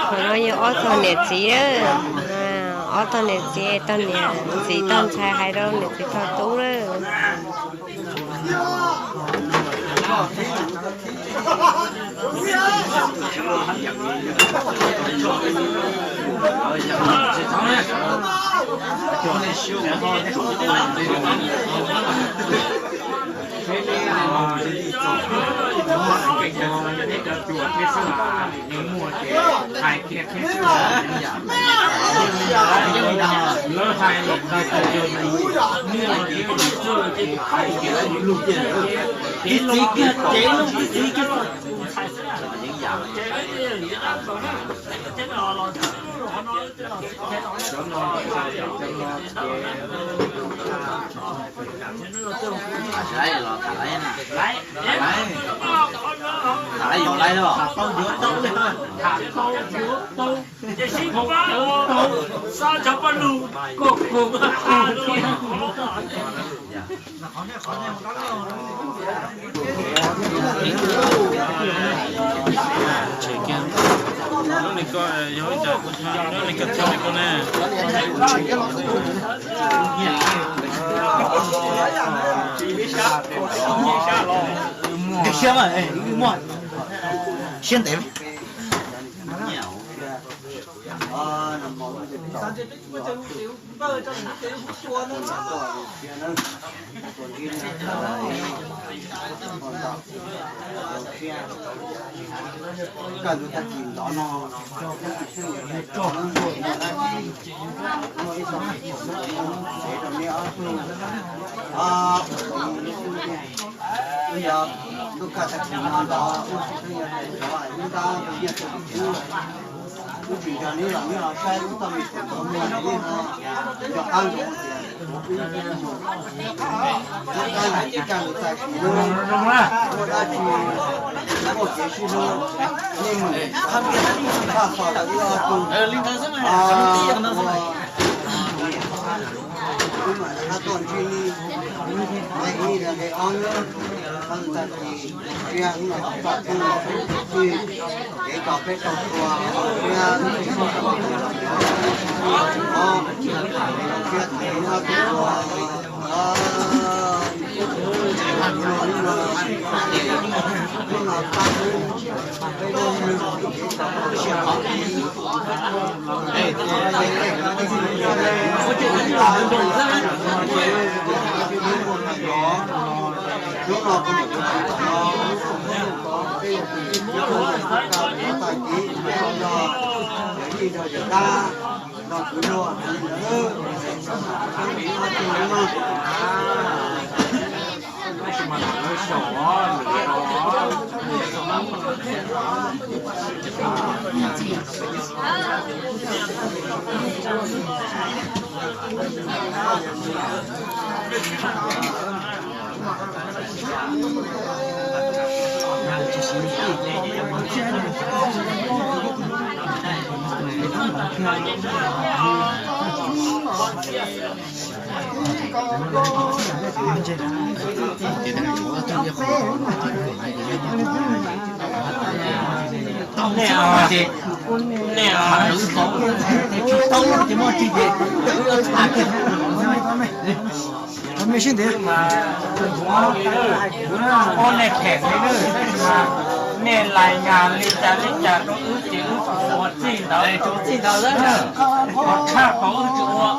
Qhov no yog ob tog niam txiv, ob tog niam txiv, tog niam txiv tog ntxhais hais rau niam txiv tog tub lawm. Tham laiv los tham laiv na. Tham laiv, tham laiv yuav laiv los. Tham tau yuav tau li. Tham tau yuav tau. Ces sib pab ua tau, xa cov paj lug koj koj thiab. Tshem kiag. Lub neeg ko yog ib co, lub neeg ko thiab neeg ko ne. Siab mas, siab ntev. Koj tus tag kis ntov no, yog lub koj tag kis no ntov, lub tsis nco neb los neb los saib lub toj me tus ntov muag neb ho nco qab ntsoov tias kuv ib mus, lub koj tag kis no, muaj dab tsi, muaj kev sib hlub, nej mus thaj kho lawm ib ob tug. Wb mam rov qab tuaj ntsib nej, nqe ib rau nqe ob nawb. Tag kis tsiab hnub no txog peb, kev tso peb tau tua thiab, tsiab tes no tua, hnub no pab peb lub neej kev tso peb tau tua. Hnub no kuv niam kuv txiv tom no, tej yog tus tij tug tau kev tag kis, yog yij nrog yawm dab nrog kuv luag li ntawd. Tab sis mas lawv xyaum os, lawv xyaum os. Nej, nej, tsis tau ces muaj tsis ces, me sib ntiav. Ob nej phem li, nej lais nyas li cas li cas rau wb ces wb ua txij ntawd, ua txij ntawd, qhov tshaj tau wb tsis ua.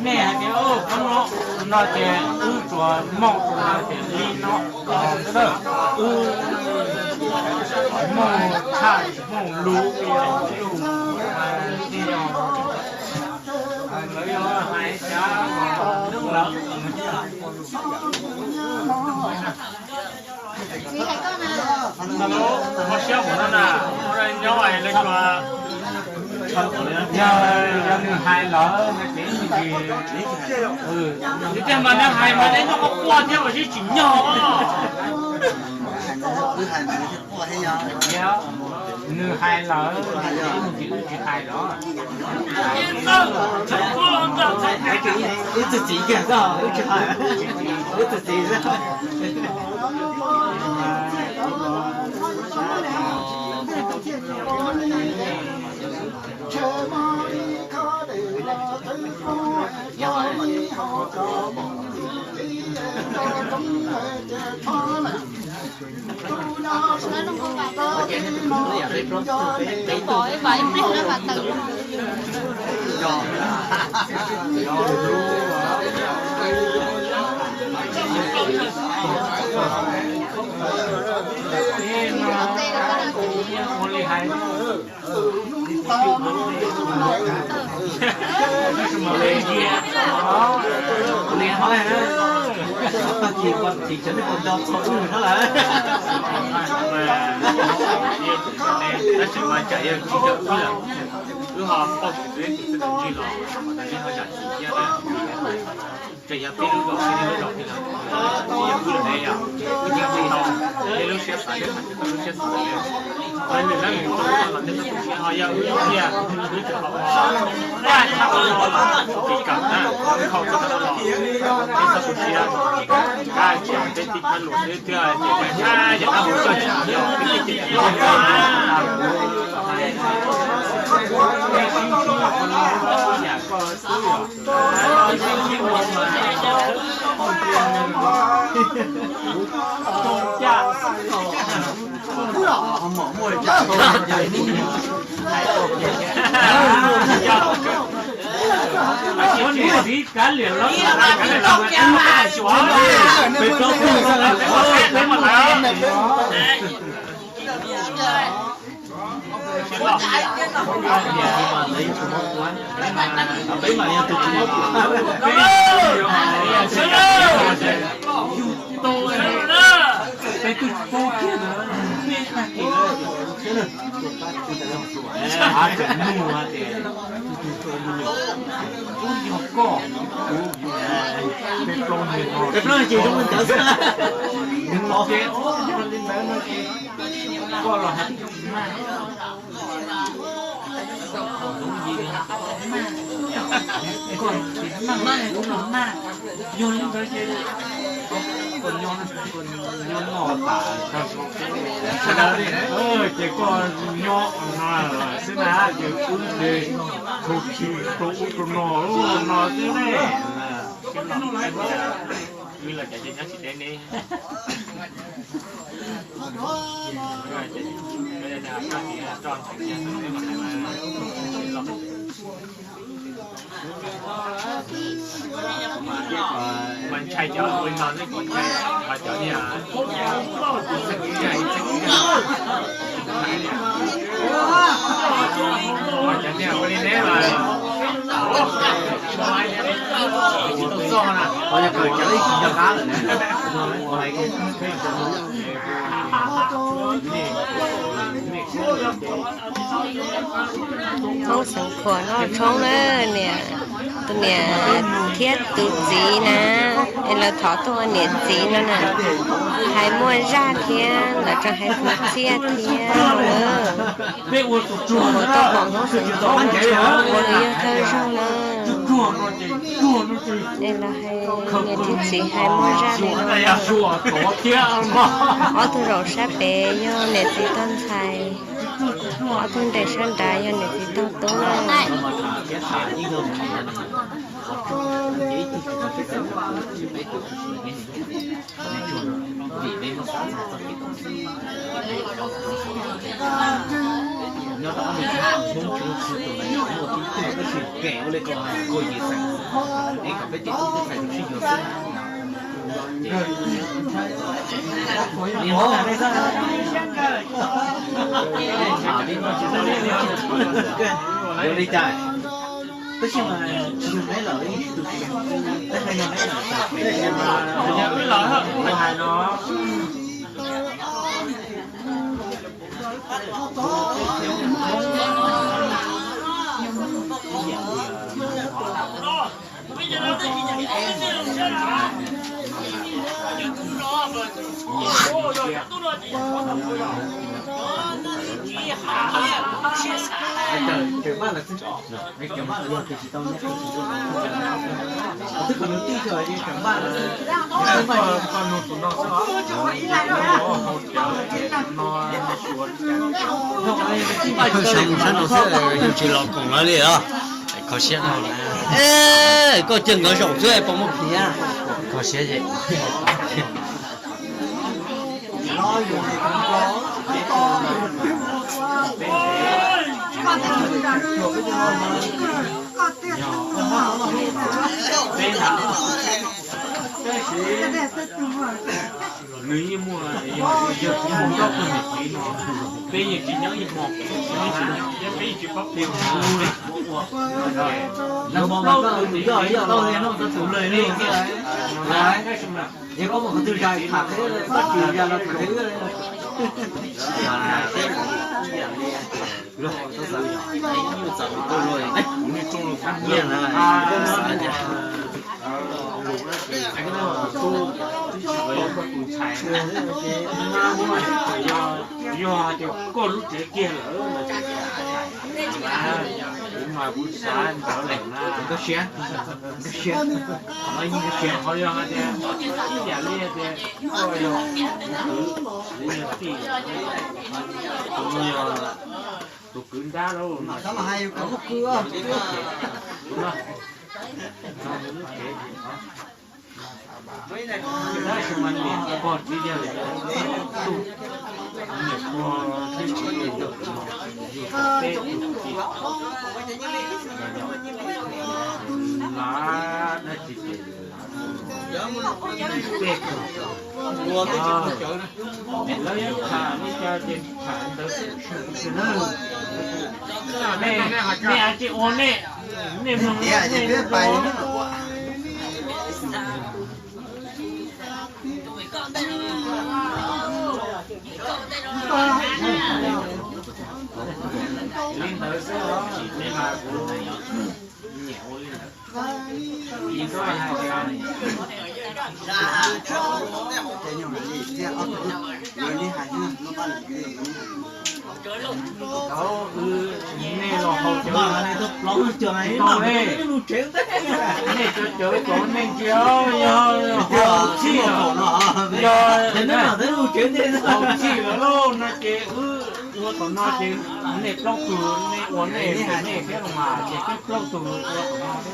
Nej hais tias, no ces wb tsuas mooj tias li no, wb mooj tshaj mooj lus, lawv yog hais cas lawm. Ho siab mus no na, nyob lawv tsuas, yog, yog nws hais lawm no ces, tiag mas nws hais mas neb nyob qhov quaj thiab mas sib tsim nyog. Nws hais lawm, wb tsis hais los. Wb txiv txiv kiag xwb, wb tsis hais, wb txiv txiv xwb. Tag kis pom txiv tsam nej puas nco txog wb no lawm. Tab sis mas tsam yog tsis yog wb lawm, wb ho pauj tsis tau ib tug txiv tau ntsig los, neb ho zam txim thiab na. Ces yog peb lub zos, peb lub zos peb los, yog wb lub neej yog wb tsis tau, peb lub siab xav peb mam tsis tau lub siab xav li. Qhov nws leej nws tus los nej txhob tu siab, ho yog wb tiag wb tseem los ua, ua tshaj tau los, kev kawm na, wb haus txog tau los, nej txhob tu siab. Kab tsis peb tib thab lus xwb twb ces yam dab hauv txoj tsis yog peb tib ces Peb plaub ces zoo li ntawd xwb. Nws los ces zoo li ntawd no ces koj los hais tias maj, koj los hais tias maj, koj los hais tias maj, kuv los maj. Yog li ntawd ces koj nyob, koj nyob no tas, sawv daws, ces koj nyob no xwb na, ces wb ces rau ub rau no, ub rau no xwb ne. Wb los cas ces nyob tsis deb ne. Mas ntshai cov ua li no ne, kuv ntshai cov niag, cov niag ua li neb mas, tsis tau txog na. Hmoob Xeev Khuam noj tshoob na, niam, tus niam thiab tus txiv na, es lawv thov tuaj ua niam txiv no na, hais muaj zaj thiab lawv tseem hais kwv txhiaj thiab na. Ua tuaj pom Hmoob Xeev Khuam noj tshoob ua nws yog thawj zaug na. Es lawv hais niam thiab txiv hais muaj zaj li no. Ob tug zaum sab pem yog niam txiv toj ntxhais, ob tug nres sab nrad yog niam txiv toj tub na. Ua li cas? Tab sis mas tsis yog neb lawm, ib tug tsis yog, tab sis yog neb lawm, tab sis mas yog wb lawm, kuv hais no. Sab no xwb yus tsis los koom lawv li os. Kho siab no, koj cia nkawd zaum xwb puas muaj phiv? Kho siab ces. Nws yeej muaj, yog tsis muaj nrog peb niam txiv no, peb yeej tsis nyob ib hmo, peb yeej tsis paub peb ua ua. Nag hmo mas koj tus yoj yoj tau li no, koj tus lawm li. Yog koj muaj qhov twg zais tham qhia, koj tsis zais los tham qhia wb. Yog, yog tias koj lub tsev kiag lawm, kuv mas kuv xav ntawd lawm na. Nkag siab, nkag siab, qhov no yeej nkag siab. Qhov yog hais tias ib yam li tias koj yog kuv kwv, kuv yog tij, kuv no yog tus kwv nrab lauj, mas hais yus kom lub kwv, kuv no, lub tsev, tab sis mas niam pog txiv yawg, niam pog thiab txiv yawg, yus tau peb tus txiv, lav dab tsi ces lav, peb tus, lawv yuav tham li cas ces tham ntawd. Nej, nej hais tsis ua nej, nej mloog nej pais. Li ntawd xwb os, nej mas kuv nyiam ua li ntawd. Nej los haus cawv, nej cov cawv tom nej ntsia, yog haus txhij, yog haus txhij lawm lauj no ces wb ua tom no ces nej plaub tug, nej ua nej, nej thiab los mas ces peb plaub tug ua tom no thiab mas.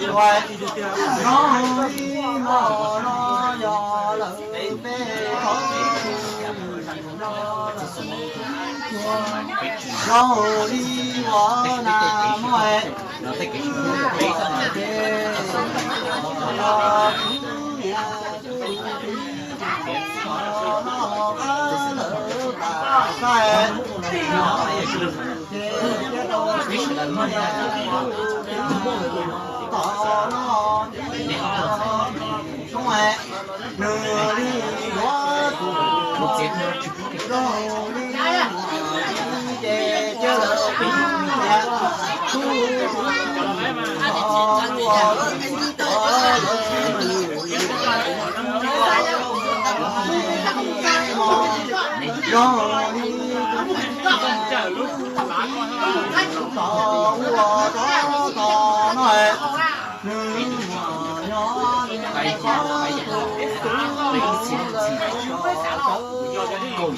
Zoo li no yog lawm peb, zoo li ua na muaj es, ces niam tus txiv no qab lawm pam saib, ces tom no tub es nws li yuav tus zoo li ces cia lawm pib niam tub tub tom ua tub tom lawm. Zoo li tus tub tom ua rov tom no, nws muaj nyob li tus tub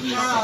lawm,